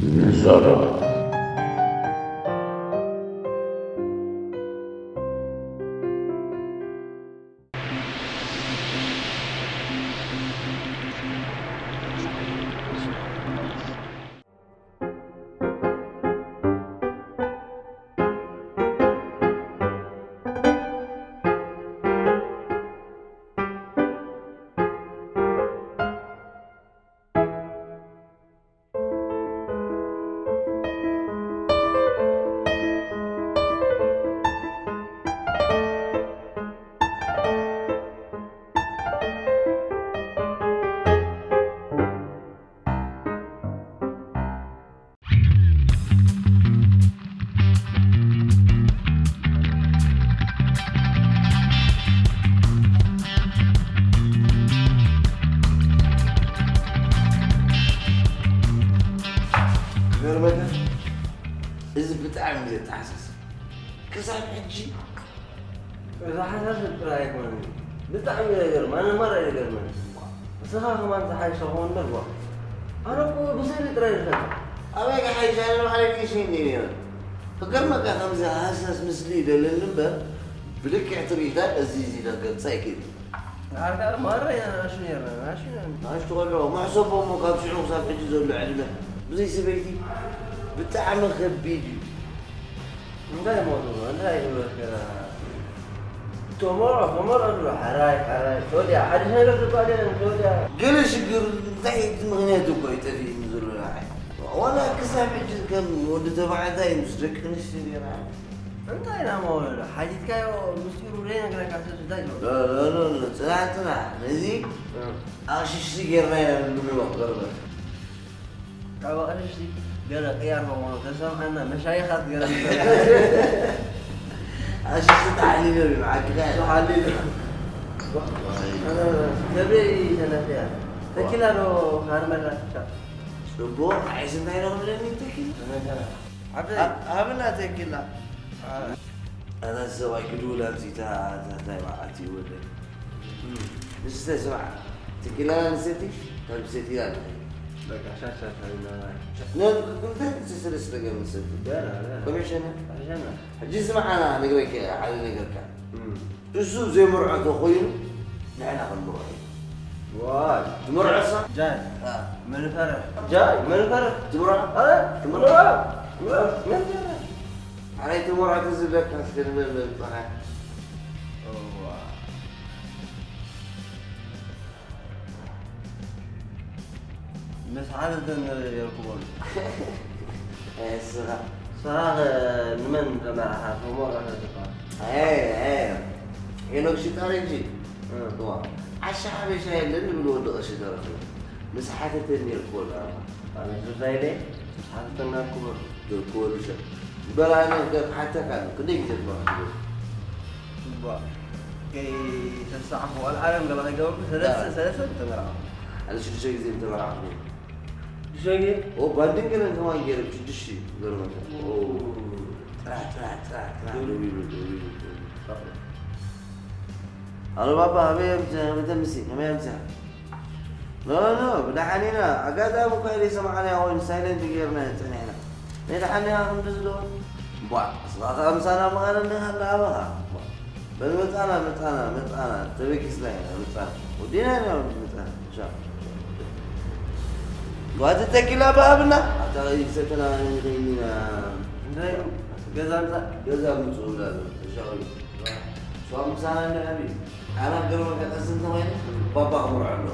ንዛረብ። ገርመካ፣ እዚ ብጣዕሚ ዘተሓሳስብ። ክሳብ ሕጂ እዚ ሓሳብ ጥራይ ኣይኮነን። ብጣዕሚ እዩ ዘገርም። ኣነ ማራ እዩ ዘገርመኒ። ንስኻ ከማን ዝሓይሽ ኸውን እምበር፣ ዋ። ኣነ እኮ ብስእሊ ጥራይ ዝፈልጥ። ኣበይ ክሓይሽ? ኣነ ባዕለይ ርኢሰ እንድየ ነይረ። ክገርመካ፣ ከምዚ ሃሳስ ምስሊ ይደለኒ እምበር፣ ብልክዕ ትርኢታ እዚ፣ እዚ ዳ ገልጻ ኣይክእልን። ንዓርካ ማራ ኢና ንኣሽቱ ነርና፣ ንኣሽቱ ነርና። ንኣሽቱ ቆልዑ፣ መሕሰቦ እሞ ካብ ሽዑ ክሳብ ሕጂ ዘሎ ዕድመ ብዘይ ሰበይቲ ብጣዕሚ ከቢድ እዩ። እንታይ እሞ ትብሎ? እንታይ ይብሎ እስከ? ተመርዖ፣ ተመርዖ ትብሎ። ሓራይ፣ ሓራይ። ተወዲኣ፣ ሓድሽ ነገር ዝበሃል የለን፣ ተወዲኣ። ገለ ሽግር እንታይ እቲ ምኽንያት እኮ እዩ ጠፊእኒ ዘሎ ንዓይ። ዋላ ክሳብ ሕጂ ከም ወዲ ተባዕታይ ምስ ደቂ ኣንስትዮ ጌራ። እንታይ ኢና መወለዶ? ሓቲትካዮ ምስጢሩ ዘይነግረካ ሰብ እንታይ ትብሎ? ሎ፣ ሎ፣ ሎ፣ ሎ፣ ጽናሕ፣ ጽናሕ። ነዚ እ። ኣቕሽሽቲ ጌርና ኢና ንልምኖ፣ ገርበት። ካብ ኣቕሽሽቲ ገለ ቅያር መወሎ ተሰምዓና፣ መሻይኻት ገለ ኣቕሽሽቲ ተሓሊሎም እዩ፣ ብሓቂ ኸኣ። ተሓሊሉ። ዋይ። ኣነ ከብደይ ተነኺኣ። ተኪላ ዶ ሃርመላ? ጽቡቕ፣ ዓይስ እንታይ ነው ክብለኒ ተኪላ? ተነኺኣ። ዓበይ። ኣ-፣ ሃብና ተኪላ። ኣ-፣ ኣታ ሰብኣይ ክድውል ኣምጺእካ፣ ኣታ እንታይ መዓት እዩ ወደይ። እም። ንስተ ስማዕ፣ ተኪላ ንሰቲ፣ ካብ ሰቲ ኢላ ንኸይድ። በቃ ሻሻ ታይና። ነ-፣ እንታይ ንስተ ሰለስተ ገር ንሰቲ? ገና፣ ገና። ኮሚሽነ? ኮሚሽነ። ሕጂ ስማዕ፣ ኣነ ነግረካ፣ ሓደ ነገርካ። እም። እሱ ዘይምርዖ ተኾይኑ፣ ንሕና ክንምርዖ እዩ። ዋይ። ትምርዖ እሳ? ጃይ። አ። መንፈረ። ጃይ፣ መንፈረ። ትምርዖ? አ? ትምርዖ? ትምርዖ? ትምርዖ? መንፈረ። ኣረ ኣይትምርዖ ተዝብለካ እስከ ንበል በል ጥራይ። እዋ። ምስ ሓተተን የርክቦም። ኣይ፣ እስኻ። ንስኻ ኸ ንመን ተመርዓኻ? ተመርዖ ተዝኻ? ኣይ፣ ኣይ፣ ሄኖክ ሽጣር እንጂ። እ። እዋ፣ ዓሻ ሓበሻ የለን ዝብል ወዲ ቀሺ ተረኽበ። ምስ ሓተተን የርክቦ ደኣ። ኣነ ሱሳይ ደይ? ምስ ሓተተን የርክቦ። የርክቦ ልሸ። እምበር ኣነ ክሓተካ ኣሎ። ክንደይ ግዜ ትመርዖ? እባ፣ ከይተሳዕፎ፣ ኣልዓለም ገለ ከይገበርኩ፣ ሰለስተ፣ ዳ። ሰለስተ ተመርዓኹ። ኣነ ሽዱሽተ ግዜ ተመርዓኹ። ሽዱሽተ ግዜ? ኦ፣ ባንድን ገለን ከማን ገይረ፣ ሽዱሽተ ገርመካ። ኦ። ጥራሕ፣ ጥራሕ፣ ጥራሕ፣ ጥራሕ፣ ደው ይብል፣ ደው ይብል፣ ደው ይብል። ኣሎ ባባ፣ ከመይ እዮም፣ ከመይ ተምሲ፣ ከመይ እዮም? ኖ፣ ኖ፣ ብደሓን ኢና። ኣጋጣሚ እኮ ዘይሰማዕናዮ ኮይኑ ሳይለንት ጌርና ጸኒሕና። ናይ ደሓን ዲኻ ክንድዚ ዶ? እምቧእ፣ ንስኻ ከኣ ምሳና መቐረ እንዲኻ እንዳ ኣባኻ። እምቧእ። በል መጻና፣ መጻና፣ መጻና። ተበጊስና ኢና፣ መጻና። ወዲና ኢና መጻና። ሻ። ጓቲ ተኪላ ብሃብና። ኣብታ ቀይሰተና ንኸይኒና። እንታይ? ገዛ ምጻእ? ገዛ ምጹ ብላ። ሻ። ሷም ምሳና እንድሕር እዩ። ኣነ ገርመካ ቀስን ተባሂለ ባባ ክምርዖ ኣሎ።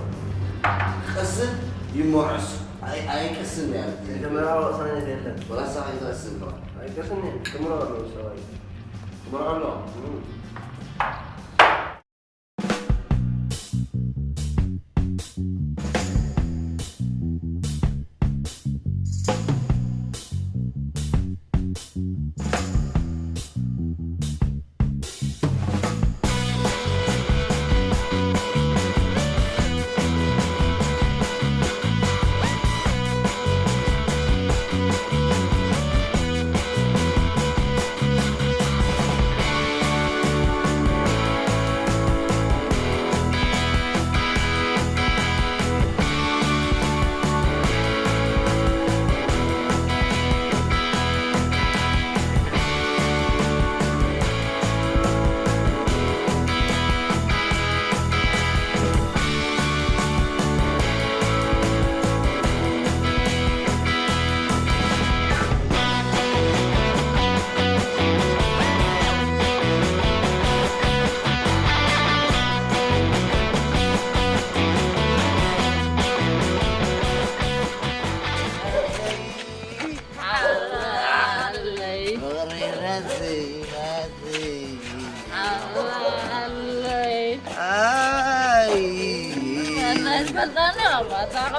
ቀስን ይመርዖስ። ኣይ-፣ ኣይቀስን እያ። ዝተመርዐ ወሳኔት የለን። ወላ ንስኻ ኣይትቀስን ከማን። ኣይቀስን እየ። ክምርዖ ኣሎ ሰብኣይ። ክምርዖ ኣሎ። እም።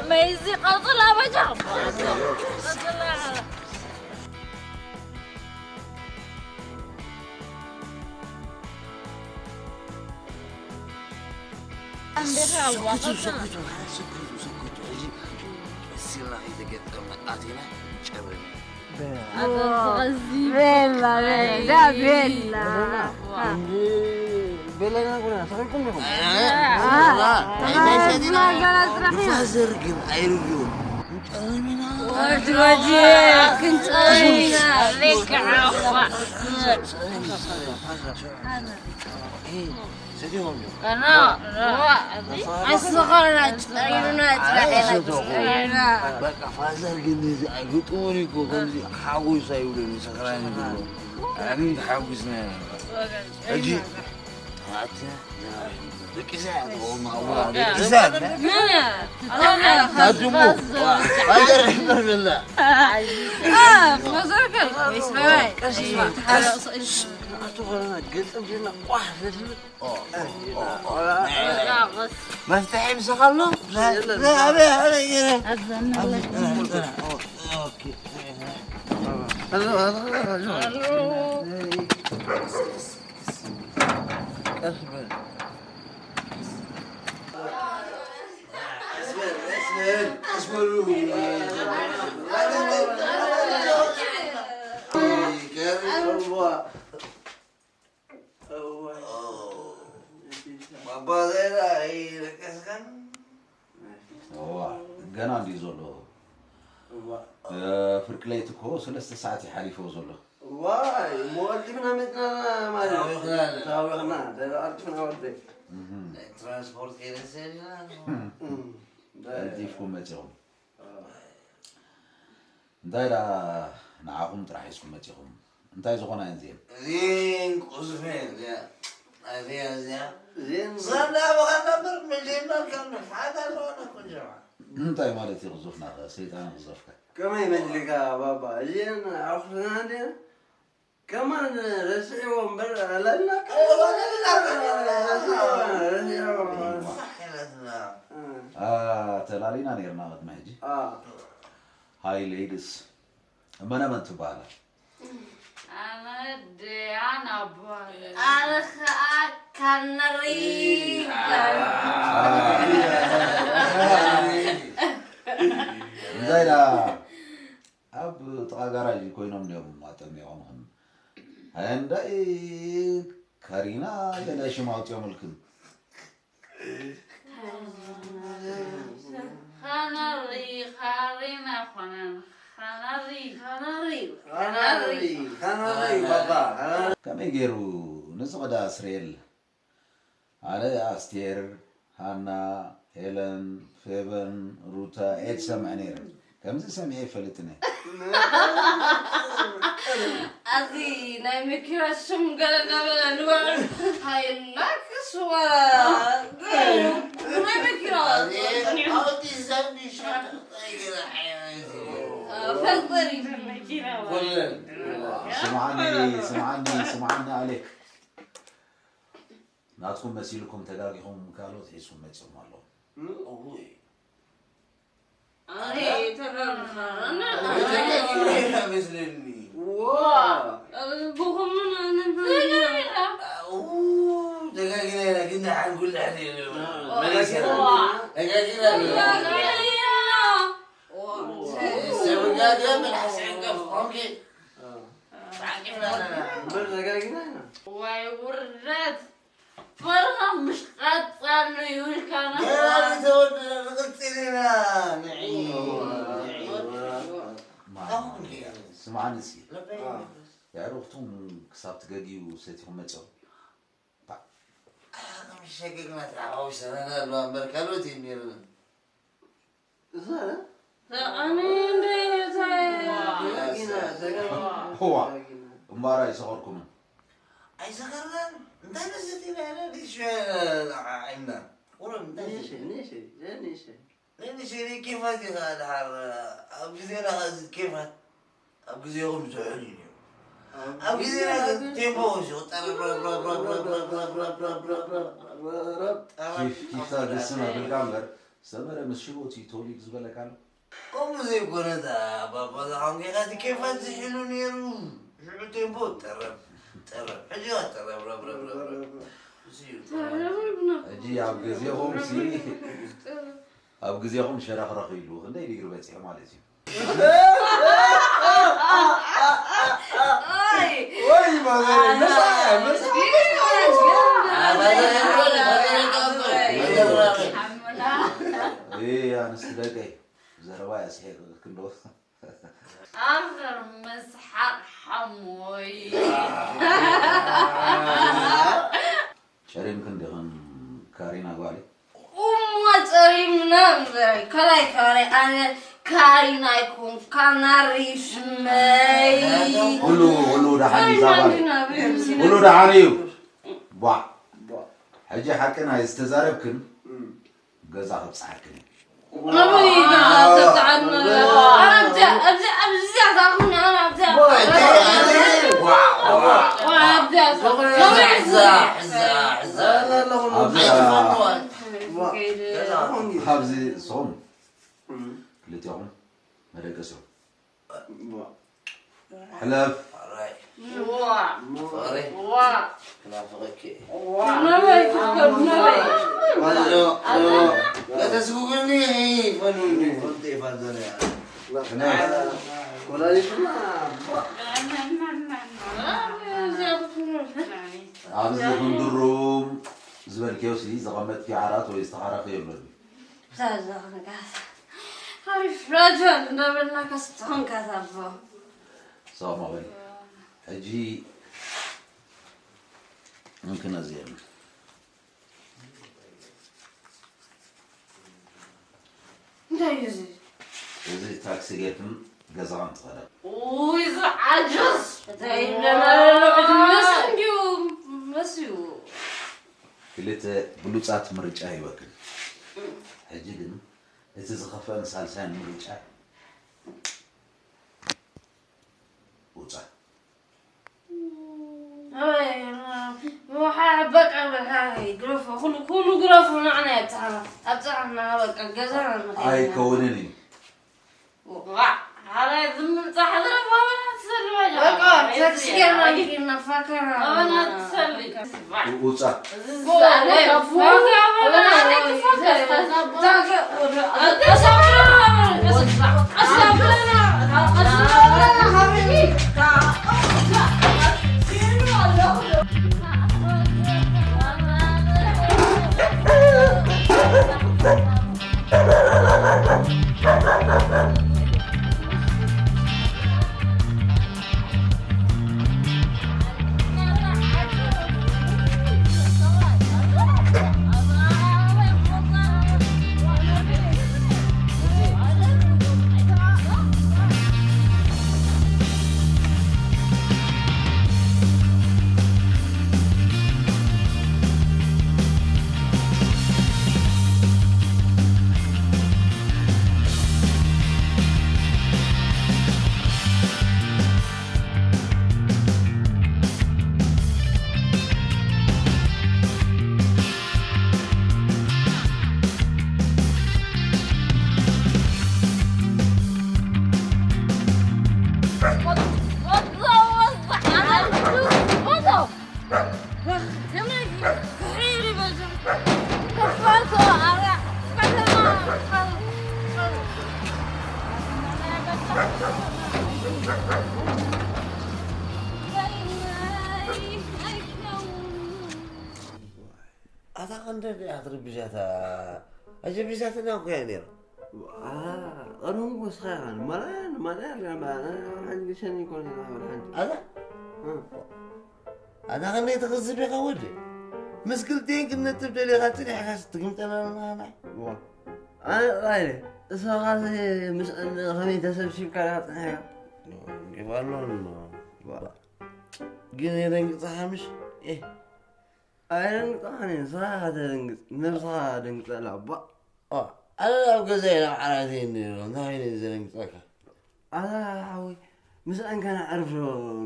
መይዚ ቀጽል ኣበጃ። ሰኩቱ ሰኩቱ ሰኩቱ ሰኩቱ። ሕጂ መሲልና ከይተገጠምና ኣቲና ጨብርና። ቤላ ቤላ ቤላ። እንዲ ቤላና ጎና ሰኺልኩም ዲኹም? ፋዘር ግን ኣይርድኡን። ክንጨርም ኢና። ወዲ ወዲ ክንጨርም ኢና። ሰቲሆም እዮም። ኣስኻና ጨሪሩና ጨሪሩና። በቃ ፋዘር ግን እዚ ኣይግጥሙን እኮ ከምዚ ሓጎስ ኣይብሉን ሰኽራን ይብሉ። ኣን ተሓጉስና ኢና። ሕጂ ኣትና ደቂሳ እያ ትኸውን ማእዋ ደቂሳ ታድሙ ፋዘር ይበርብላ ፋዘር ከ ወይስ በባይ ኣቶ ኸለና ገጸም ጀና ቋሕ ዘድልት መፍትሒ ምሳኻ ኣሎ? ባባ ዘይዳ ኣይደቀስካን? እዋ ገና እንድዩ ዘሎ። ፍርቂ ለይቲ እኮ ሰለስተ ሰዓት እዩ ሓሊፍዎ ዘሎ። ዋይ እሞ ቀልጢፍና መፅና ማለት እዩ። ታዊኽና ታዊኽና ቀልጢፍና ወደይ። ናይ ትራንስፖርት ከይረሰልና። ቀልጢፍኩም መፂኹም። እንታይ ደኣ ንዓኹም ጥራሕ ሒዝኩም መጺኹም? እንታይ ዝኾና እየን እዚኤን? እዚን ቁዝፈ እዚኣ እዚኣ እዚኣ እዚን ሳንዳ ኣባኻ ነበር መጀመር ከም ንፍሓት ኣለዋና ኮጀማ እንታይ ማለት እዩ ቅዙፍና ኸ? ሰይጣን ይቕዘፍካ። ከመይ መድልካ ባባ እዚን ኣኹስና እንዲና ከማን ረስዕዎ እምበር ኣለና ተላሊና ነርና ቅድሚ ሕጂ ሃይ ሌድስ እመነ መን ትበሃላ ኣነ ደያን ኣባል ኣነ ከዓ ካነሪ እንታይ ዳ ኣብ ጥቓ ጋራጅ ኮይኖም እዮም ኣጠሚቖምኽን ኣየንዳይ ካሪና ገለ ሽም ኣውፂኦምልክን ኻናሪ ኻሪና ኾነን ኻናሪ ኻናሪ ኻናሪ ኻናሪ ባባ ኻናሪ ከመይ ገይሩ ንዝቕዳ እስራኤል ኣነ ኣስቴር ሃና ሄለን ፌበን ሩታ እየ ዝሰምዕ ነይረ ከምዚ ሰሚዐ ይፈልጥን እየ ኣዚ ናይ መኪና ሽም ገለ እናበለ ንባዕሉ ሃይላክስ ወላ ናይ መኪና ፈንጠሪ መኪና ስምዓኒ ስምዓኒ ስምዓኒ ኣሌክ ናትኩም መሲልኩም ተጋጊኹም ካልኦት ሒዝኩም መፂኹም ኣለዉ። ዋይ ውርደት ፈርሃ ምሽ ቀጻሉ ይብልካ ገና ተወደና ንቕጽል ኢና ንዒ ስምዓኒ እስኪ የዕሩኽቱም ክሳብ ትገግዩ ሰቲኹም መጺኹም ሸገግና ተሓዋዊሰና ኣለዋ እምበር ካልኦት እዩ ነይርና እዋ እምባር ኣይሰኸርኩምን ኣይሰኸርናን እንታይ መሰት ኢና ኢና ንእሽና ቁሩብ እንታይ ንእሽይ ንእሽይ ዘንእሽይ ንእሽይ ኬፋት እዩ ከዓ ድሓር ኣብ ግዜና ከዓ እዚ ኬፋት ኣብ ግዜኹም ዝውዕል እዩ ነይሩ ኣብ ግዜና ግን ቴምፖ ዝቑጠር ኪፍኪፍታ ደስም ኣብልካ እምበር ሰመረ ምስ ሽቦ እቲ ተወሊዱ ዝበለካ ኣሎ? ከምኡ ዘይኮነ እታ ባባ ዝሓንጎኻ እቲ ኬፋት ዝሕሉ ነይሩ። ሽዑ ቴምፖ ጠረብ፣ ጠረብ። ሕጂ ኸ ጠረብ፣ ረብ፣ ረብ፣ ረብ፣ ረብ። እዚ እዩ። ሕጂ ኣብ ግዜኹም ሲ-፣ ኣብ ግዜኹም ሸረኽረኽ ኢሉ ክንደይ ዲግሪ በጺሑ ማለት እዩ? ወይ ማዘር፣ መሳ-፣ መሳ-፣ እይ፣ ኣንስቲ ደቀይ፣ ዘረባ እያ ስሒቕክን ዶ? ኣኽር መስሓቕ ሓሞይ። ጨሪምክን ዲኽን ካሪና ጓለይ? እሞ ጸሪምና እምበር፣ ካልኣይ ካልኣይ ኣነ ካሪና ኣይኮንኩ፣ ካናሪ ሽመይ። ኩሉ፣ ኩሉ ደሓን እዩ፣ እዛ ጓል። ኩሉ ደሓን እዩ። ቧዕ። ሕጂ ሓቂ ናይ ዝተዛረብክን ገዛ ከብጽሓክን እዩ። ኣበይ ገዛ ተብጽሓና? ኣብዚኣ፣ ኣብዚኣ፣ ኣብዚኣ ትኣኽኒ፣ ኣነ ኣብዚኣ። ኣብዚኣ ትኣኽኒ። ኣብዚ፣ ኣብዚ ንስኹም ክልቲኹም መደቀሲ ኢኹም። ሕለፍ። ፍቕሪ። ፍቕሪ። ክናፍቐኪ እየ። ዋ። ነበይ ትርከብ፣ ነበይ። ፋዘር፣ ከተስጉግኒ ፈኑኒ። ፈልጥ እየ ፋዘር እያ። ሕለፍ። ወላዲትና። ኣብዚ ክንድሩም ዝበልክዮ ሲ ዝቐመጥክዮ ዓራት ወይ ዝተኻረኽዮ ኣሎ ድዩ? ዛዛ ክንጋስ። ኣሪፍ ራጃል እንዳበልና ከስተኹም ካታቦ። ሰላም ኣበል። ሕጂ ምምክን ኣዝየን። እንታይ እዩ እዚ? እዚ ታክሲ ጌርክን ገዛኻን ትኸዳ። ኡይ፣ እዚ ዓጅዝ! እንታይ ይብለና ኣሎ? ዕድመስ እንዲዩ መስዩ። ክልተ ብሉጻት ምርጫ ሂበክን። ሕጂ ግን እቲ ዝኸፍአን ሳልሳይን ምርጫ ውጻእ። ኣይ፣ ምውሓ በቃ፣ በቃ፣ ግረፎ፣ ኩሉ፣ ኩሉ ግረፎ፣ ንዓና የብጽሓና፣ ኣብጽሓና፣ በቃ፣ ገዛና ንኸይድ። ኣይከውንን እዩ። ዋዕ፣ ሓራይ ዝምንጻሕ ዝረፋ፣ ኣበና ትሰልባ፣ በቃ፣ ኣበና ታክሲ ትሰልባ፣ ጌርና ኣበና ንኪድ፣ ናፋካ፣ ኣበና ትሰልባ። ውጻእ። ኣታ ኸንደ ድኣ ትርብሻታ ኣጀቢሳትና እኮ እያ ነይራ። ኣ፣ ቀደም እኮ እስኻ ኢኻ ንማልያ፣ ንማልያ፣ ንማልያ፣ ሓንቲ ግሸን ይኮን ኢና፣ ሓንቲ። ኣታ? እ። ኣታ ኸንደይ ትኽዝብ ኢኻ ወዲ? ምስ ክልቲኤን ክንነጥብ ደሊኻ ጽኒሕካስ ትግምጠና ኣለኻ ንዓይ? ዋ። ኣነ ጥራይ ድየ? እስኻ ኸ ምስአን ኸመይ ተሰብሲብካ ዲኻ ጸኒሕካ? ይባሎ ኣሎ። ዋ። ግን የደንግጽኻ ምሽ? ኤህ። ኣየደንግጽኻን እየ፣ ንስኻ ኢኻ ተደንግጽ፣ ነብስኻ ደንግጸላ፣ ባእ። ኦ፣ ኣነ ኣብ ገዛይ ናብ ዓራተይ እንድየ፣ እንታይ ኮይኑ እዩ ዘደንግጸካ? ኣታ ሓወይ፣ ምስኣን ከነዕርፍ ዶ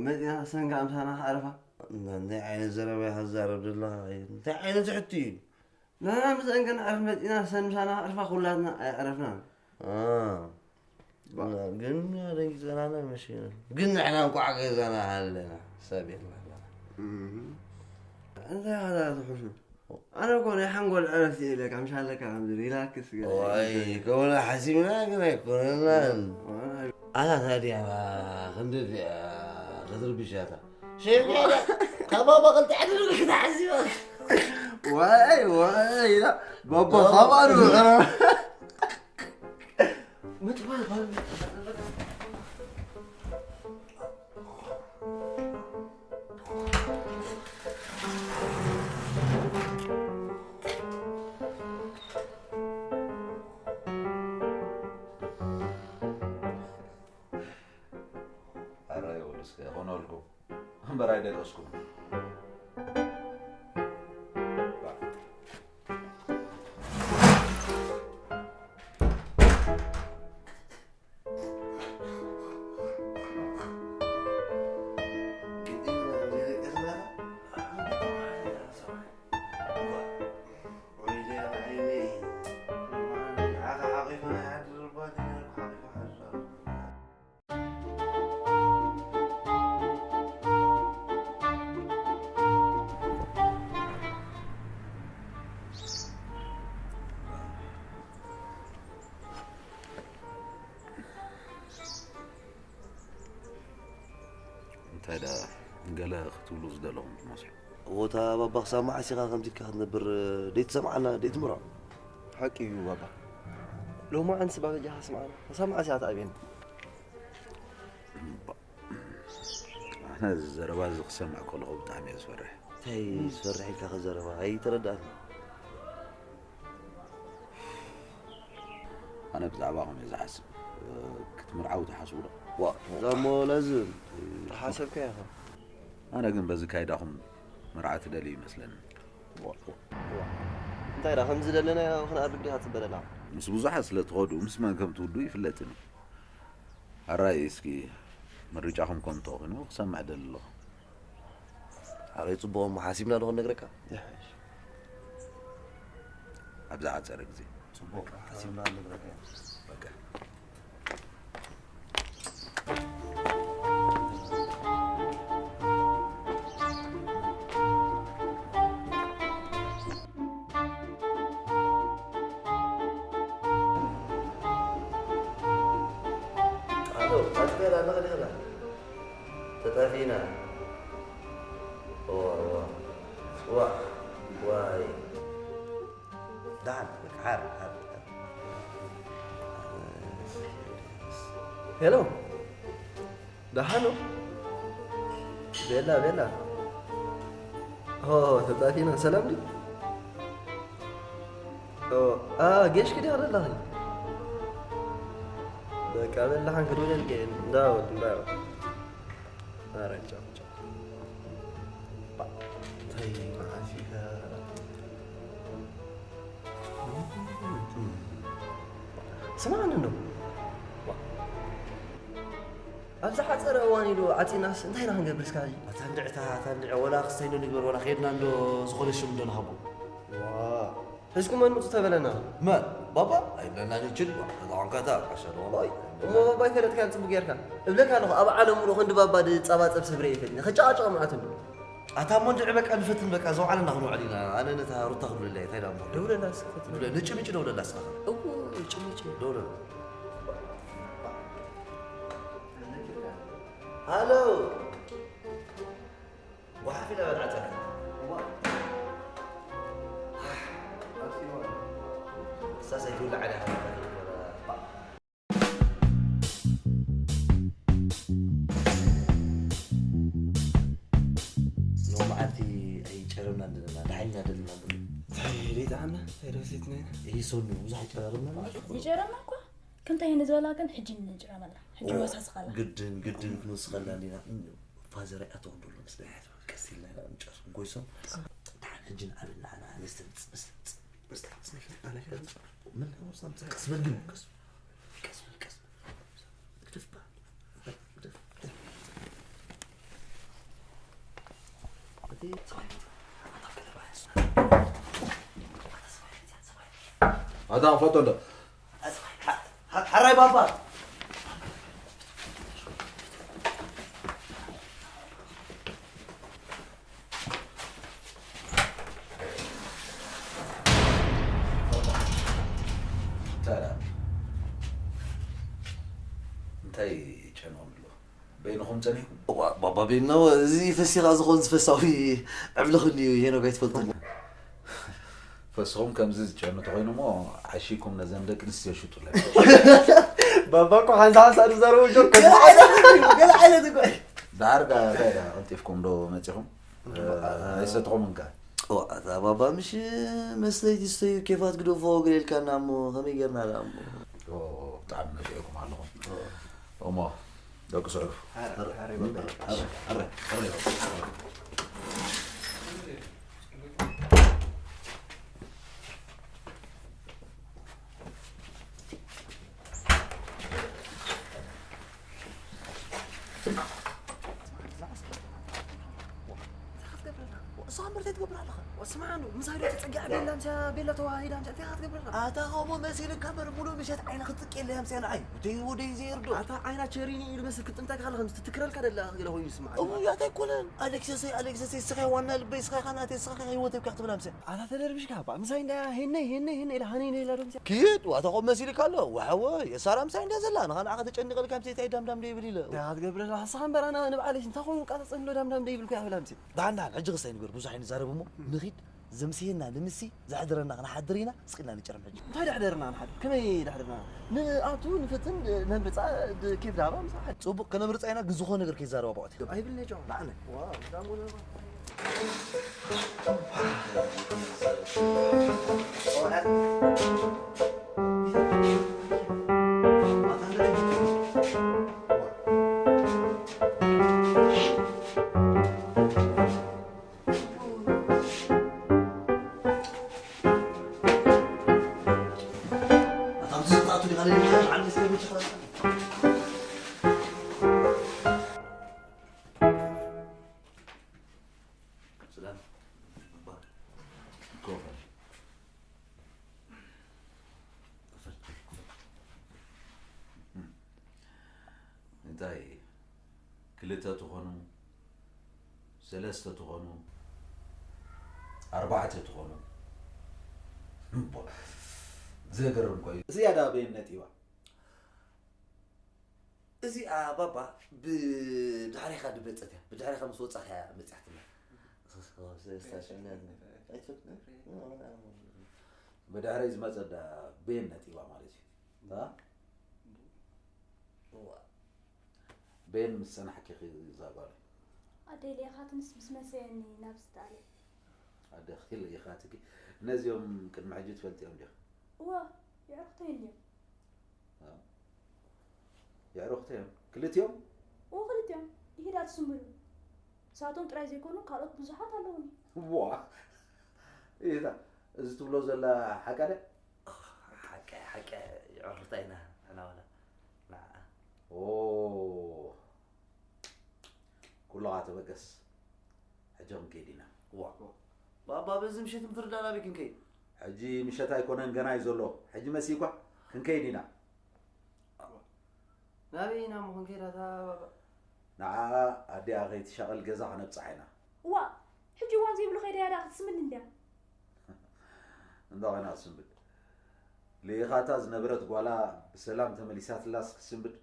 መጺና፣ እሰን ከኣ ምሳና ከዕርፋ? እንታይ ዓይነት ዘረባ ኢኻ ትዛረብ ዘለኻ? እንታይ ዓይነት ትሕቲ እዩ? ንሕና ምስአን ከነዕርፍ መጺና፣ ሰን ምሳና ከዕርፋ ኩላትና ኣየዕረፍናን። አ፣ ባ- ግን ደንጊጸናና መሲና። ግን ንሕና እንኳዕ ገዛና ሃለና፣ ሰብ የለን ኣለና። እህ። እንታይ ኢኻ ትሕሹ? ኣነ እኮ ናይ ሓንጎል ዕረፍቲ እየ ኢለካ፣ ምሽ ኣለካ ከምዚ ሪላክስ ገለ ዋይ፣ ከምኡ ሓሲብና ግን ኣይኮነናን። ዋይ። ኣታ ታዲያ ክንዲ ዲኣ ክትርብሽ እያ እታ። ሸይፍ እያ እታ። ካብ ባባ ክልተ ዕድል ክትሓስባ። ዋይ፣ ዋይ፣ ኢላ ባባ ባባ ካብኣ ንብዕራ። ምጥፋእ ባባ። ኣረ ይውልስከ ይኾነልኩም እምበር ኣይደቀስኩም። እንታይ ደኣ ገለ ክትብሉ ዝደለኹም ትመስሉ? እወ፣ እታ ባባ ክሳብ መዓስ ኢኻ ከምዚ ኢልካ ክትነብር? ደይትሰምዓና፣ ደይትምርዖ። ሓቂ እዩ ባባ። ሎማዓንስ ባበጃኻ ስምዓና። ክሳብ መዓስ ኢኻ ትኣብየና? እባ፣ ኣነ እዚ ዘረባ እዚ ክሰምዕ ከለኹ ብጣዕሚ እየ ዝፈርሕ። እንታይ ዝፈርሕ ኢልካ ከ ዘረባ? ኣይተረድኣኒ። ኣነ ብዛዕባኹም እየ ዝሓስብ። ክትምርዓው ትሓስቡ ዶ? ዋ፣ እዛ እሞ ላዝም። ተሓሰብካ ኢኻ። ኣነ ግን በዚ ካይዳኹም መርዓ ትደልዩ ይመስለኒ። ዋ፣ ዋ። እንታይ ደኣ፣ ከምዚ ደለናዮ ክንኣርግ ዲኻ ትጽበ ደለኻ? ምስ ብዙሓት ስለ ትኸዱ፣ ምስ መን ከም ትውድኡ ይፍለጥን እዩ። ኣራይ እስኪ ምርጫኹም ከምቶ ኮይኑ ክሰምዕ ደሊ ኣለኹ። ኣበይ ጽቡቕ እሞ ሓሲብና ዶ ክንነግረካ? ይሕሽ። ኣብ ዝሓጸረ ግዜ። ጽቡቕ ሓሲብና ንነግረካ ኢና። በቃ። ኣሎ፣ ኣትቤላ ኣለኸ ዲኸላ? ተጣፊና። እዋ፣ እዋ። እዋ፣ ዋይ። ደሓን፣ በቃ፣ ሓር፣ ሓር፣ ሓር። ሄሎ፣ ደሓን ነው? ቤላ፣ ቤላ። ኦ፣ ተጣፊና፣ ሰላም ድዩ? ኦ፣ አ፣ ጌሽ ክዲ ኣለላኺ? በቃ፣ በላሓን ክድውለልኪ፣ እንዳወድ፣ እንዳወድ። ኧረ ጫው፣ ጫው። ባ፣ እንታይ መዓት እዩ ከ? ስማዕኒ እንዶ። ዋ። ኣብ ዝሓጸረ እዋን ኢሉ ዓጺናስ እንታይ ኢና ክንገብር እስካ ሕጂ? ኣታ እንድዕታ፣ ኣታ እንድዕ፣ ወላ ክስታይ እንዶ ንግበር፣ ወላ ከይድና እንዶ ዝኾነ ሽም እንዶ ንሃቦ። ዋ። ሒዝኩመን ምጹ ተበለና። መን? ባባ? ኣይብለናን ይችል። እዛ ቋንቋ እታ ቃሻ ዶ? ኦይ፣ እሞ ባባ ኣይፈለጥካን ጽቡቅ ጌርካ። እብለካ ኣለኹ፣ ኣብ ዓለም ሙሉእ ክንዲ ባባ ዝጸባጸብ ሰብ ርእየ ይፈልጥኒ። ከጨቃጨቕ መዓት እንዶ። ኣታ እሞ እንድዒ በቃ ንፈትን በቃ ዘውዓለና ክንውዕል ኢና። ኣነ ነታ ሩታ ክብለለይ እንታይ ዳሞ? ደውለላ እስኪ ፈትን። ደውለ-፣ ንጭ ንጭ ደውለላ እስኻ። እዎ፣ ንጭ ንጭ። ደውለላ። ሃሎ። ጓሓፍ ኢላ በልዓ ጸርፊ። እዋ። ኣክሲዋ። እሳስ ኣይትውልዓ ዲኻ? ሎሚ መዓልቲ ኣይጨረምናን ዘለና፣ ደሓን ኢና ዘለና። እንታይ ደይጠዓምና? እንታይ ደበሰትና ኢና? ይህ ሰኑ ብዙሕ ኣይጨራረምና ማለት እዩ። ይጨረምና እኳ። ከምታ ይህን ዝበላ ግን ሕጂ ንጭረመላ። ሕጂ ኦ፣ ወሳስኻላ። ግድን፣ ግድን ክንወስኸላ እንዲና። ፋዘር ኣይኣተወን ዘሎ ምስለይ። ቀስ ኢልና ኢና ንጨርሶም። ጎይሶም። ደሓን ሕጂ ንዓብል ንዓና። ንስተ-፣ ንስተ-፣ ንስተ-፣ ንስተ-፣ ኣነ ከ-፣ ምን? ቀስ በል ግን፣ ቀስ፣ ቀስ በል፣ ቀስ። ግደፍ ባ። ግደፍ፣ ግደፍ። እቲ ሰብኣይ፣ ኣታ ገለ ባሕስ። ኣታ ክፈቶ እንዶ። ሓራይ ባባ። እንታይ ደኣ? እንታይ ጨንቆም ኣሎ? በይንኹም ጸኒሕኩም? እዋ፣ ባባ ቤና፣ እዚ ፈሲኻ ዝኾን ዝፈሳዊ ዕብልኽን እዩ፣ ሄኖክ ኣይትፈልጦን። ፈስኹም ከምዚ ዝጨኑ ተኾይኑ እሞ፣ ዓሺኩም ነዘን ደቂ ኣንስትዮ ሽጡለን። ባባ እኮ ሓንሳ ሓንሳ ዝዛረቡ ጆክ። ገለ ዓይነት እኮ እዩ፣ ገለ ዓይነት እኮ እዩ። ደሓር ከ እንታይ ደኣ ቀልጢፍኩም ዶ መጺኹም? ኣይሰትኹም እንካ? እዋ፣ እታ ባባ ምሽ መስተይቲ ስተዩ ኬፋት ግደፎ ገለ ኢልካና እሞ፣ ከመይ ጌርና ደኣ እሞ? ኦ፣ ብጣዕሚ ነፊዕኩም ኣለኹም። እሞ፣ ደቂ ስዑር። ኣረ፣ ኣረ፣ ኣረ፣ ኣረ። እንታይ ክትገብረላ? እሷ እምበር እንታይ ትገብር ኣለኻ? ስማዕ፣ ምሳይ ዶ ተጸጊዓ ቤላ ምሳያ፣ ቤላ ተዋሂዳ ምሳያ፣ እንታይ ክትገብረላ? ኣታ ከምኡ መሲልካ እምበር፣ ሙሉእ ምሸት ዓይና ክትጽቅ የለ ምሳያ ንዓይ። ወደይ፣ ወደይ ዘይርዶ። ኣታ ዓይና ቸሪኒ ኢሉ መስል ክትጥምታ ከለኻ ምስ ትትክረልካ ደላ ገለ ኮይኑ ይስማዕ። እው፣ ያታ ኣይኮነን። ኣሌክሰሰይ፣ ኣሌክሰሰይ፣ ስኻ ዋና ልበይ፣ ስኻ ኢኻ ናተይ፣ ስኻ ኢኻ ህይወተይ እኮ ክትብላ ምሳያ። ኣታ ተደርብሽካ፣ ባዕ ምሳይ እንዳ ሄነይ፣ ሄነይ፣ ሄነይ ኢላ ሃነይ፣ ነይ ኢላ ዶ ምሳያ? ኪድ፣ ዋታ ከምኡ መሲልካ ኣሎ። ዋሕወ፣ የሳራ ምሳይ እንዳ ዘላ፣ ንኻ ንዓኻ ተጨኒቐልካ ምሳይ እንታይ ዳምዳም ደይብል ኢለ። እንታይ ክትገብረላ? ንስኻ እምበር ኣነ ንባዕለይ እንታይ ኮይኑ ቃጸጸ ንሎ ዳምዳም ደይብልኩ እያ ብላ ምሳያ። ዳንዳን፣ ሕጂ ክስታይ ንግበር፣ ብዙሕ ኣይንዛረብ እሞ፣ ንኺድ፣ ዘምስየና ንምሲ፣ ዘሕድረና ክንሓድር ኢና፣ ስቕ ኢልና ንጨርም ሕጂ። እንታይ ደሕደርና ንሓድር? ከመይ ደሕደርና? ንኣቱ፣ ንፍትን፣ ነምርጻ፣ ድ-፣ ኬፍ ዳባ፣ ምሳሕ። ጽቡቕ፣ ከነምርጻ ኢና፣ ግን ዝኾነ ነገር ከይዛረባ ብዖት። ኣይብልኒ ጨው። ንዓነ። ዋው፣ ዳሞ ነባ። እንታይ ክልተ ትኾኑ፣ ሰለስተ ትኾኑ፣ ኣርባዕተ ትኾኑ? እምቦ፣ ዘገርም እኮ እዩ። እዚኣ ዳ በየን ነጢባ? እዚኣ ባባ ብድሕሪኻ ድመጸት እያ። ብድሕሪኻ ምስ ወጻኻ እያ መጺኣትና። ብድሕረይ ዝመጸት ዳ በየን ነጢባ ማለት እዩ። እ? እዋ። በየን ምስ ጸናሕኪ ኢኺ እዛ ጓል? ኣደይ ሌኻትንስ ምስ መሰየኒ ናብ ስታለ። ኣደኺ ሌኻትኪ ነዚኦም ቅድሚ ሕጂ ትፈልጥዮም ዲኺ? እዋ፣ የዕርኽተይ እንድዮም። እ። የዕርኽተዮም? ክልቲኦም? እዎ፣ ክልቲኦም። ይሂዳ ትስምብሉ። ንሳቶም ጥራይ ዘይኮኑ ካልኦት ብዙሓት ኣለዉኒ። ዋ! ኢታ፣ እዚ ትብሎ ዘላ ሓቂ ድያ? ሓቂ፣ ሓቂ፣ የዕርኽታ ኢና ንሕና ዋላ። ንዓ። ኦ። ኩልኻ ተበገስ። ሕጂ ክንከይድ ኢና። ዋ። ባባ፣ በዚ ምሸት ምፍርዳን ኣበይ ክንከይድ? ሕጂ ምሸት ኣይኮነን፣ ገና እዩ ዘሎ። ሕጂ መሲእኳ፣ ክንከይድ ኢና። ናበይ ኢና እሞ ክንከይድ ኣታ ባባ? ንዓ ኣዲኣ ከይትሻቐል ገዛ ከነብጽሓ ኢና። እዋ፣ ሕጂ እዋን ዘይብሉ ከይዳ እያ ደኣ ክትስምድ እንድያ። እንዳ ኾይና ክትስምብድ። ልኢኻታ ዝነበረት ጓላ ብሰላም ተመሊሳትላስ ክትስምብድ?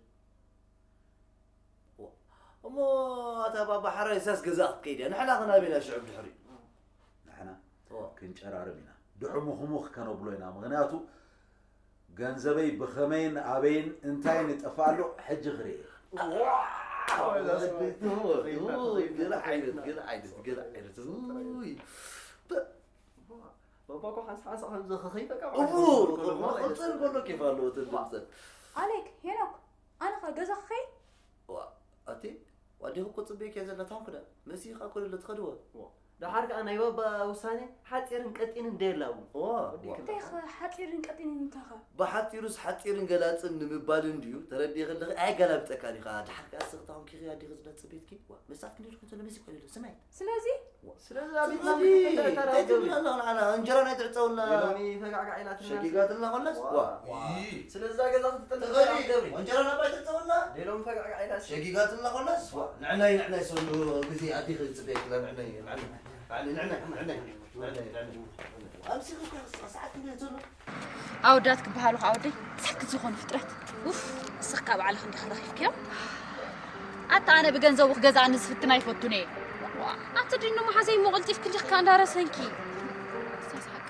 እሞ ኣታ ባባ ሓራይ እሳስ ገዛ ክትከይድ እያ። ንሕና ኸ ናበይ ኢና ሽዑ ብድሕሪኡ? ንሕና እዎ። ክንጨራርም ኢና። ድሕሙኽሙኽ ከነብሎ ኢና። ምኽንያቱ ገንዘበይ ብኸመይን ኣበይን እንታይን ይጠፍኣሉ ሕጂ ክርኢ። ዋው! ገለ ዓይነት፣ ገለ ዓይነት፣ ገለ ዓይነት፣ ውይ። በ-፣ ባባ እኮ ሓንሳ ሓንሳ ከምዚ ክኸይድ በቃ እዎ፣ ማለት እዩ። ክቕጽል ከሎ ኬፍ ኣለዎ፣ እቲ ድምጽ። ኣሌክ፣ ሄኖክ፣ ኣነ ኸ ገዛ ክኸይድ? ዋ፣ ኣቲ፣ ዋዲኹ እኮ ጽበየኪ እያ ዘላ፣ ታንኩ ዳ። መሲኻ እኮ ደሎ ትኸድዎ። ዋ። ደሓር ከኣ ናይ ባባ ውሳኔ ሓጺርን ቀጢንን ደየላ እውን። ኦ፣ ወዲ ክብር። እንታይ ኸ ሓጺርን ቀጢንን እንታኻ? ብሓጺሩስ ሓጺርን ገላጽን ንምባል እንድዩ፣ ተረዲእኺ ኣለኺ፣ ኣይገላብጠካን ኢኻ። ደሓር ከኣ እስኺ ታውን ኪኺ ኣዲኺ ዝነጽ ቤትኪ? ዋ፣ መሳት ክንዲ ድኹም ዘሎ መሲእ ኮይኑ ኣሎ፣ ስማይ። ስለዚ? ስለዚ ኣብ ቤትና ስለዚ፣ እንታይ ትብልና ኣለኹ ንዓና? እንጀራ ናይ ትዕጸውና። ሎሚ ፈጋዕጋዕ ኢላትና። ሸጊጋትና ኮላስ? ዋ። ዋ። ስለዛ ገዛ ክትጥልፍ ትኽእሊ። ትገብሪ። እንጀራ ናባይ ትዕጸውና። ሌሎም ፈጋዕጋዕ ኢላስ። ሸጊጋትና ኮላስ? ዋ። ንዕናይ፣ ንዕናይ ሰሉ ግዜ ኣዲኺ ዝጽበየክላ ንዕናይ፣ ንዕናይ። ንዕናይ፣ ንዕናይ፣ ንዕናይ፣ ንዕናይ፣ ንዕናይ። ኣምሲኺ እኮ ሰዓት ክንደይ ዘሎ? ኣወዳት ክበሃሉ ከዓ ወደይ ሳክት ዝኾኑ ፍጥረት። ውፍ፣ ንስኽ ካብ ባዕልኽ እንዲኻ ረኺብክዮም። ኣታ ኣነ ብገንዘቡ ክገዛእኒ ዝፍትን ኣይፈቱን እየ። ዋ፣ ኣቲ ድኑ መሓዘይ እሞ ቀልጢፍ ክሊኽካ እንዳረሰንኪ። እሳስ ሓቂ።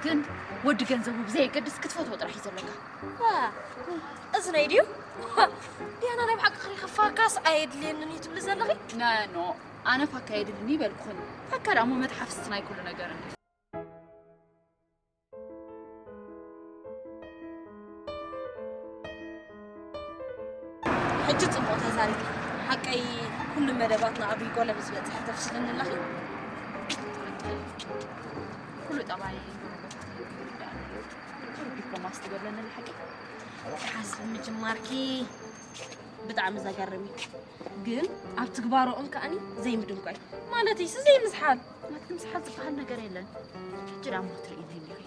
ግን ወዲ ገንዘቡ ብዘየገድስ ክትፈትዎ ጥራሕ እዩ ዘለካ። ዋ፣ እዚ ናይ ድዩ? ዋ፣ ዲያና ናይ ብሓቂ ክሪኸፋካስ ኣየድልየንን እዩ ትብሊ ዘለኺ? ነ፣ ኖ፣ ኣነ ፋካ የድልኒ ይበልኩኹን። ፋካ ደኣ እሞ መትሓፍስቲ ናይ ኩሉ ነገር እንድዩ። ሕጂ ጽቡቕ ተዛሪብኪ። ሓቀይ ኩሉ መደባትና ኣብ ሪጎለ ምስ በጽሐ ተፍስልኒ ኣለኺ። ኩሉ ጠባይ ዲፕሎማሲ ትገብረኒ ሓቂ። ሓስብ ምጅማርኪ ብጣዕሚ ዘገርም እዩ። ግን ኣብ ትግባሮኦም ከኣኒ ዘይምድንጓይ። ማለትይሲ ዘይምዝሓል። ናትኪ ምዝሓል ዝበሃል ነገር የለን። ሕጂ ደኣ እሞ ትርእይኒ እንዲኺ።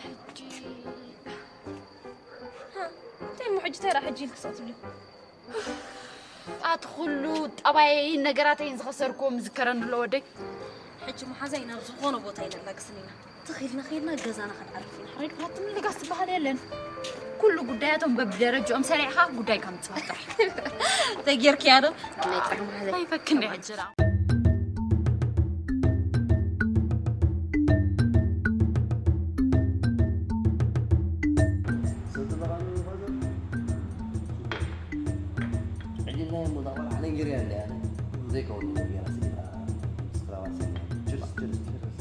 ሕጂ፣ ሃ፣ እንታይ እሞ ሕጂ ተራ ሕጂ ኢልክስ ክትብሊ? ኣቲ ኩሉ ጠባየይን ነገራተይን ዝኸሰርክዎ ምዝከረኒ ኣሎ ወደይ። ሕጂ መሓዛይ ናብ ዝኾነ ቦታ ኣይነላግስን ኢና። ትኺልና ኺልና ገዛና ክንዓርፍ ኢና። ሕራይ ድፋት ምልጋስ ዝበሃል የለን። ኩሉ ጉዳያቶም በብደረጃኦም ሰሪዕኻ ጉዳይካ ምጽባብ ጥራሕ። ተጌርክያ ዶ? ናይ ጥሩ መሓዛይ። ኣይፈክን ሕጂ ደኣ። ሕጂ ናይ ሞዳ ቆልዓ ነጊርያ እንድያ፣ ዘይከውን ነገር ገይራ ስኢላ፣ ስክራባት ስኢላ። ችርስ፣ ችርስ፣ ችርስ።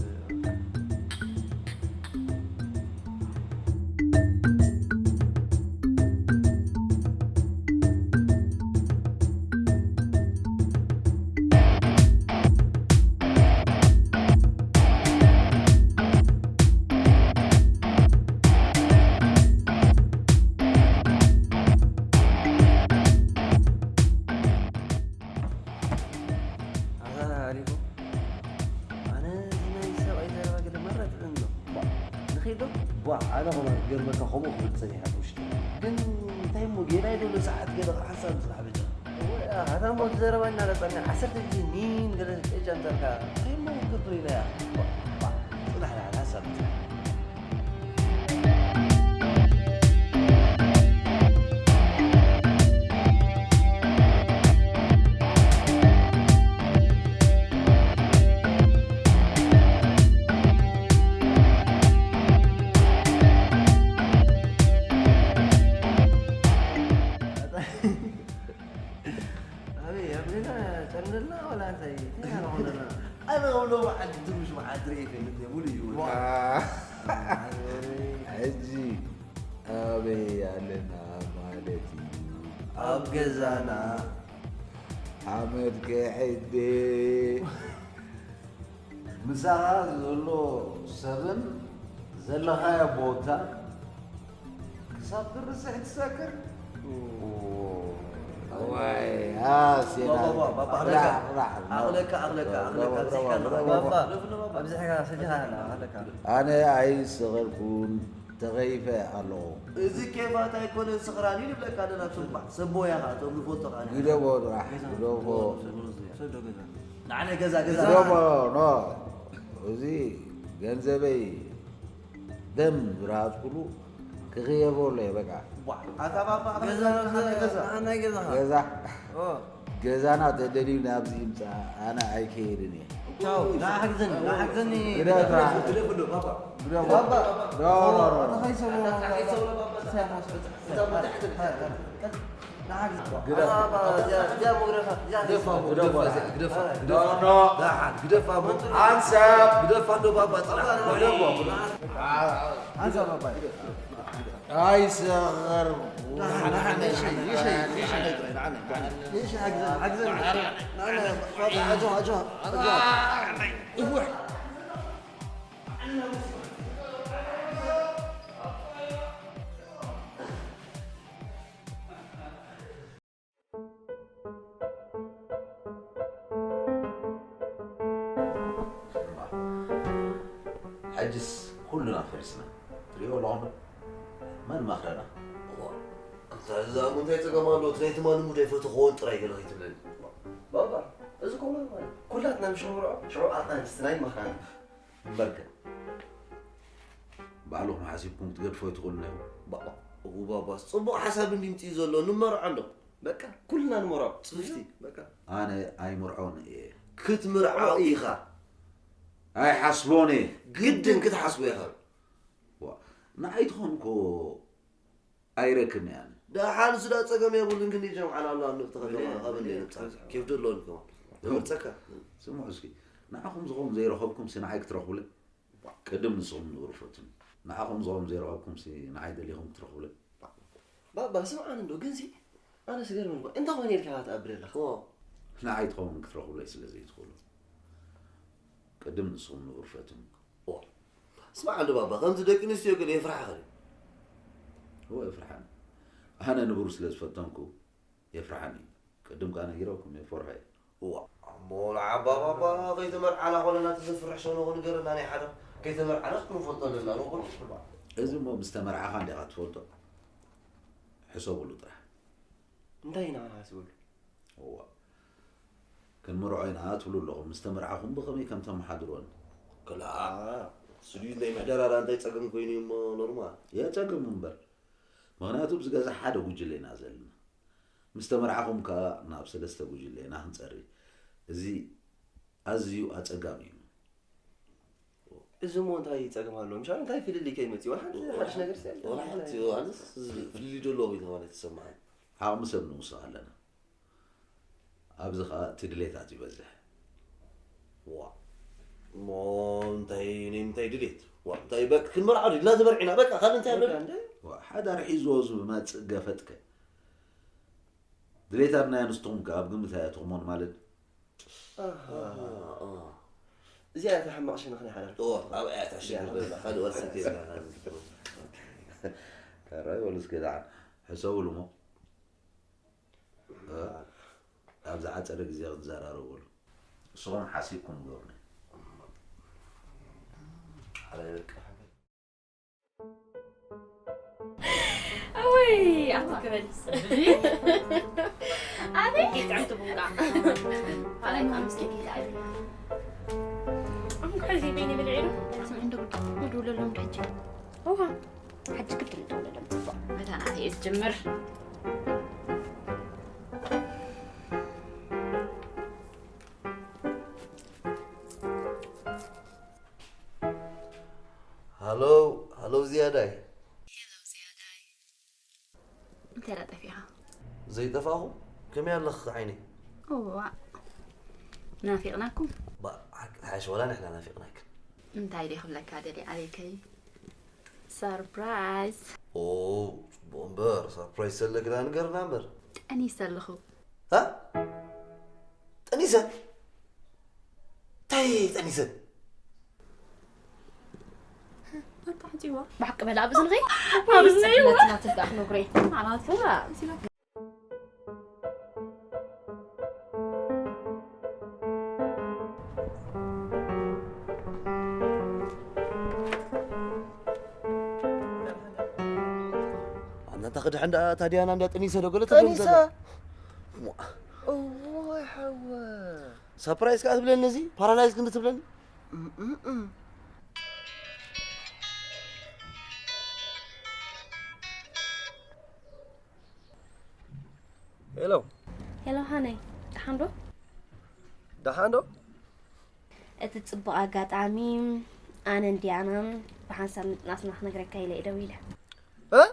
ኣታ ኣሪጎ፣ ኣነ እዚ ናይ ሰብኣይ ዘረባ ገለ መራ ጥዑም ኣሎ። ባ፣ ንኸይድ ዶ? ባ፣ ኣነ ኸማን ክገርመካ ከምኡ ክብል ጸኒሐ ኣብ ውሽጢ። ግን እንታይ እሞ ጌናይ ዶ ነዚ ሰዓት ገለ ሓሳብ ዝለዓበ ጀ? እወ፣ ኣታ እሞ እቲ ዘረባ እናለጸና ዓሰርተ ግዜ ኒን ገለ ጨጫምጠልካ። እንታይ እሞ ክትገብር ኢለ እያ? ባ፣ ባ፣ ጽናሕ፣ ንዓና ሓሳብ። ኣበይ፣ ኣብ ሌላ ጨንደልና ዋላ እንታይ? እንታይ ኢና ንኾነና? ኣነ ከም ሎሚ ዓዲ ትንሽ መዓት ርእየ ይፈልጥ እየ፣ ሙሉ እዩ። ዋ። ኣይ፣ ሕጂ ኣበይ ኣለና ማለት እዩ? ኣብ ገዛና። ሓመድ ክሕደ። ምሳኻ ዘሎ ሰብን ዘለኻዮ ቦታ ክሳብ ትርስዕ ትሰክር? ዋይ፣ ኣሴና። ባባ፣ ባባ፣ ኣኽለካ፣ ራሕ፣ ራሕ፣ ኣኽለካ፣ ኣኽለካ፣ ኣኽለካ፣ ባባ፣ ኣብዚሕካ ባባ፣ ንዓኻ፣ ባባ። ባባ፣ ኣብዚሕካ ሰቲኻ ንዓኻ፣ ኣኽለካ። ኣነ ኣይሰኸርኩን፣ ተኸይፈ ኣለኹ። እዚ ኬፋት ኣይኮነን፣ ስኽራን እዩ ንብለካ ኣለና። ጽባሕ፣ ሰብ ሞያ ኸኣ፣ እቶም ንፈልጦ ኸኣ። ግደፎ ጥራሕ፣ ግደፎ። ንዓና ገዛ፣ ገዛ። ግደፎ፣ ኖ። እዚ ገንዘበይ ደም ዝረሃጽኩሉ ክኽየፎ ኣሎ እየ፣ በቃ። ዋ፣ ኣታ ባባ፣ ገዛ፣ ገዛ፣ ገዛ። ገዛ። ገዛ። ኦ። ገዛና ተደልዩ ናብዚ ይምጻእ፣ ኣነ ኣይከይድን እየ። ቻው፣ ንዓ ሓግዘኒ፣ ንዓ ሓግዘኒ። ግደፍ፣ ግደፍ፣ ግደፍ፣ ግደፍ፣ ባባ። ግደፍ። ባባ። ኖ፣ ኖ፣ ኖ። ኣታ ኸይሰሞ፣ ኣታ ኸይሰሞ፣ ባባ። ግደፍ። ኣታ፣ እዚኣ፣ እዚኣ መጉረፋ፣ እዚኣ ግደፋ፣ ግደፋ፣ ግደፋ፣ ግደፋ። ኖ፣ ኖ። ደሓን፣ ግደፋ፣ ኣንሳብ። ግደፋ፣ ዶ ባባ፣ ጽናሕ። ግደፋ። ኣንሳብ፣ ባባ። ኣይሰኸር። ሕጅስ ኩልና ፈሪስና። ትሪኦ ኣለኹም ዶ? መን መኽረና? እዋ፣ ኣንታ እዛ እሞ እንታይ ጸገም ኣለዎ? እቲ ናይ ትማሊ ሙድ ኣይፈተኽዎን ጥራይ ገለ ከይትብለኒ። ባባ፣ እዚ እኮ ማለት ኩላትና ምሽ ንምርዖ፣ ሽዑ ኣቓንስትና ይመኽራና። እምበርከ፣ ባዕልኹም ሓሲብኩም ክትገድፎ ኣይትኽእሉን ኢኹም። ባባ፣ እው ባባስ፣ ጽቡቕ ሓሳብ እንድዩ ምጽኡ ዘሎ፣ ንመርዖ ኣሎ። በቃ፣ ኩልና ንመርዖ፣ ጽፍቲ፣ በቃ። ኣነ ኣይምርዖን እየ። ክትምርዖ ኢኻ። ኣይሓስቦን እየ። ግድን ክትሓስቦ ኢኻ። ዋ፣ ንዓይ ትኾን እኮ ኣይረክን እየ ኣነ። ደሓን እሱ ዳ ጸገም የብሉን፣ ክንዲ ጀምዓና ኣሎ፣ ኣብ ንእቲ ከተማ እለ፣ ካብ እለ እለ፣ ነጻ። ኬፍ ዶ ኣለወን ከማን? እው። ይመርጸካ። ስምዑ እስኪ፣ ንዓኹም ዝኸውን ዘይረኸብኩምሲ ንዓይ ክትረኽቡለይ? ቅድም ንስኹም ንብሩ ፈትኑ። ንዓኹም ዝኸውን ዘይረኸብኩምሲ ንዓይ ደሊኹም ክትረኽቡለይ? ባባ፣ ስምዓኒ እንዶ፣ ግንሲ፣ ኣነስ ገርመን እኮ፣ እንታይ ኾይነ ኢልካ ትኣብር ኣለኻ? ኦ። ንዓይ ትኸውን ክትረኽቡለይ ስለ ዘይትኽእሉ። ቅድም ንስኹም ንብሩ ፈትኑ። ኦ። ስማዕ እንዶ ባባ፣ ከምዚ ደቂ ኣንስትዮ ገለ የፍርሓኻ ድዩ? እወ፣ የፍርሓኒ። ኣነ ንብሩ ስለ ዝፈተንኩ፣ የፍርሓኒ። ቅድም ከኣ ነጊረኩም፣ የፈርሖ እየ። እዋ፣ እሞ ንዓባ ባባ ከይተመርዓና ኮለና እቲ ዘፍርሕ ሰው ንኹ ንገረና ናይ ሓደ። ከይተመርዓናስ ክንፈልጦ ኣለና፣ ንኹ ንስማ። እዚ እሞ ምስ ተመርዓኻ እንዲኻ ትፈልጦ። ሕሰቡሉ ጥራሕ። እንታይ ኢና ክንሓስበሉ? እዋ። ክንምርዖ ኢና ትብሉ ኣለኹም። ምስ ተመርዓኹም ብኸመይ ከም ተመሓድሮን? ክላእ። ስድዩ ናይ ምሕደራራ እንታይ ጸገም ኮይኑ እዩ እሞ ኖርማል። የጸግም እምበር። ምኽንያቱ ኣብዚ ገዛ ሓደ ጉጅለ ኢና ዘለና። ምስ ተመርዓኹም ከኣ ናብ ሰለስተ ጉጅለ ኢና ክንጸሪ። እዚ ኣዝዩ ኣጸጋሚ እዩ። እዚ እሞ እንታይ ጸገም ኣለዎ? ምሻ እንታይ ፍልልይ ከይመጽእ? ወላ ሓንቲ ሓድሽ ነገር ሲ ኣለ? ወላ ሓንቲ፣ ኣነስ ፍልልይ ዶ ኣለዎ ኢልካ ማለት ይሰማዓኒ። ዓቕሚ ሰብ ንውስኽ ኣለና። ኣብዚ ኸኣ እቲ ድሌታት ይበዝሕ። ዋ። እሞ እንታይ፣ ናይ ምንታይ ድሌት? ዋ፣ እንታይ በቃ ክንመርዓ ድዩ? ኢልና ተመርዒና፣ በቃ ካልእ እንታይ ኣለና? በቃ እንደ ዋ፣ ሓዳር ሒዝዎ ዝመጽእ ገፈጥከ? ድሌታትና ንስኹም ከ ኣብ ግምት ኣየእተኹሞን ማለት? ኣሃ። ኣሃ፣ ኣሃ። እዚኣ እታ ሕማቕ ሸነኽ ናይ ሓዳር። እዋ፣ ኣብኣ እያ እታ ሽግር እዚኣ ዘላ። ካልእ ወላ ሓንቲ የብላን። ተራይ ወላ እስከ ደሓን ሕሰቡሉ እሞ። እ? ኣብ ዝሓጸረ ግዜ ክንዘራረበሉ። ንስኹም ሓሲብኩም ግበሩኒ። ሓዳር በቃ። እውይ፣ ኣቲ ክበልስ። ኣበይ? ጥዕምቲ ቡንቃ። ካልኣይ ከዓ ምስኪን ይልዓል። ኣንኳዕ እዚ በይኒ ብልዒ ኢሉ። ስምዒ እንዶ ጉድ፣ ጉድ ውለሎም ዶ ሕጂ? እዋ። ሕጂ ግድን እንደውለሎም ጽቡቕ። መታ ናተይ እየ ዝጅምር። ሃሎ፣ ሃሎ ዝያዳይ። ሄሎ ዝያዳይ። እንታይ ደኣ ጠፊእኻ? ዘይጠፋኹም? ከመይ ኣለኺ ዓይነይ? እዋ፣ ናፊቕናኩም። ባ፣ ሓቂ ተሓሽ ዋላ ንሕና ናፊቕናክን። እንታይ ድየ ክብለካ ደልየ ኣበይከይ? ሰርፕራይዝ። ኦ፣ ጽቡቕ እምበር፣ ሰርፕራይዝ ሰለኪ ደኣ ንገርና እምበር። ጠኒሰ ኣለኹ። ሃ? ጠኒሰ? እንታይ ጠኒሰ? ኣታ ሕጺዋ። ብሓቂ በላ ኣብ እዝንኺ? ኣብ እዝነይ እዋ። ናትና ትብቃዕ ክነግሮ እየ። ኣናቱ። ኣናታ ክድሕን ደኣ ታዲያና እንዳ ጠኒሰ ዶ ገለ ትብለን ጠኒሰ? ዘላ? እዋይ ሓወ። ሳፕራይዝ ከኣ ትብለኒ እዚ? ፓራላይዝ ክንዲ ትብለኒ? እም፣ እም፣ እም። ሄሎ። ሄሎ ሃነይ፣ ደሓን ዶ? ደሓን ዶ? እቲ ጽቡቕ ኣጋጣሚ ኣነን ዲያናን ብሓንሳብ ምጥናስና ክነግረካ ኢለ እየ ደዊለ። እ?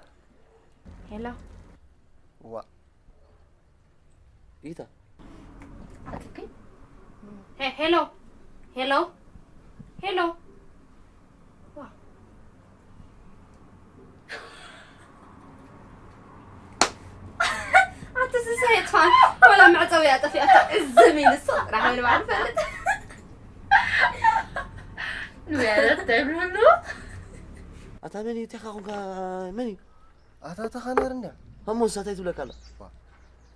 ሄሎ። ዋ። ኢታ። ኣትኪ? ሄ-፣ ሄሎ። ሄሎ። ሄሎ። ዋ። የጥፋን፣ ወላ መዕጸዊ እያ ጠፊኣታ። እዝም ኢሉ እሱ ጥራሕ ኢሉ ባዕሉ ፈልጥ። ንበረት ተብሉ። ኣታ መን እዩ? እንታይ ኾንካ? መን እዩ? ኣታ ተኻናር እንድያ። ሃሞስ ኣታይ ትብለካ ኣላ?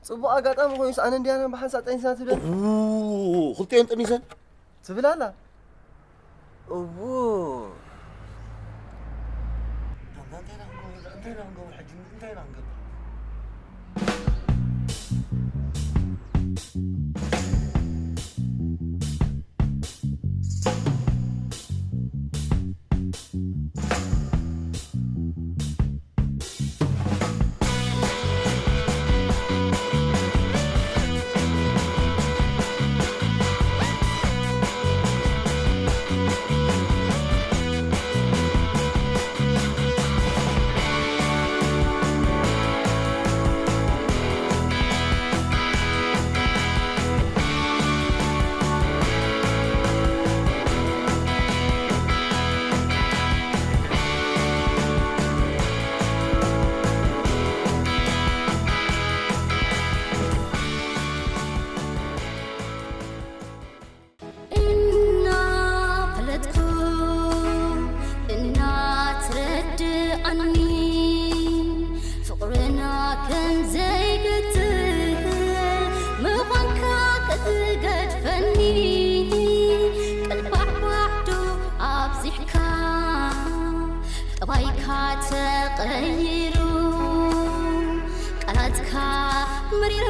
ጽቡቕ ኣጋጣሚ ኮይኑ ኣነ እንድያ ብሓንሳእ ጠኒስና ትብለኒ። ኡ፣ ክልቲኦን ጠኒሰን? ትብል ኣላ። እዎ። እንታይ ኢና ክንገብር? እንታይ ኢና ክንገብር ሕጂ? እንታይ ኢና ክንገብር? እናፈለጥኩ እናተረድኣኒ ፍቕርና ከም ዘይግትል ምዃንካ ክትገድፈኒ ቀልባዕባዕዶ ኣብዚሕካ ጠባይካ ተቐይሩ ቃላትካ መሪሩ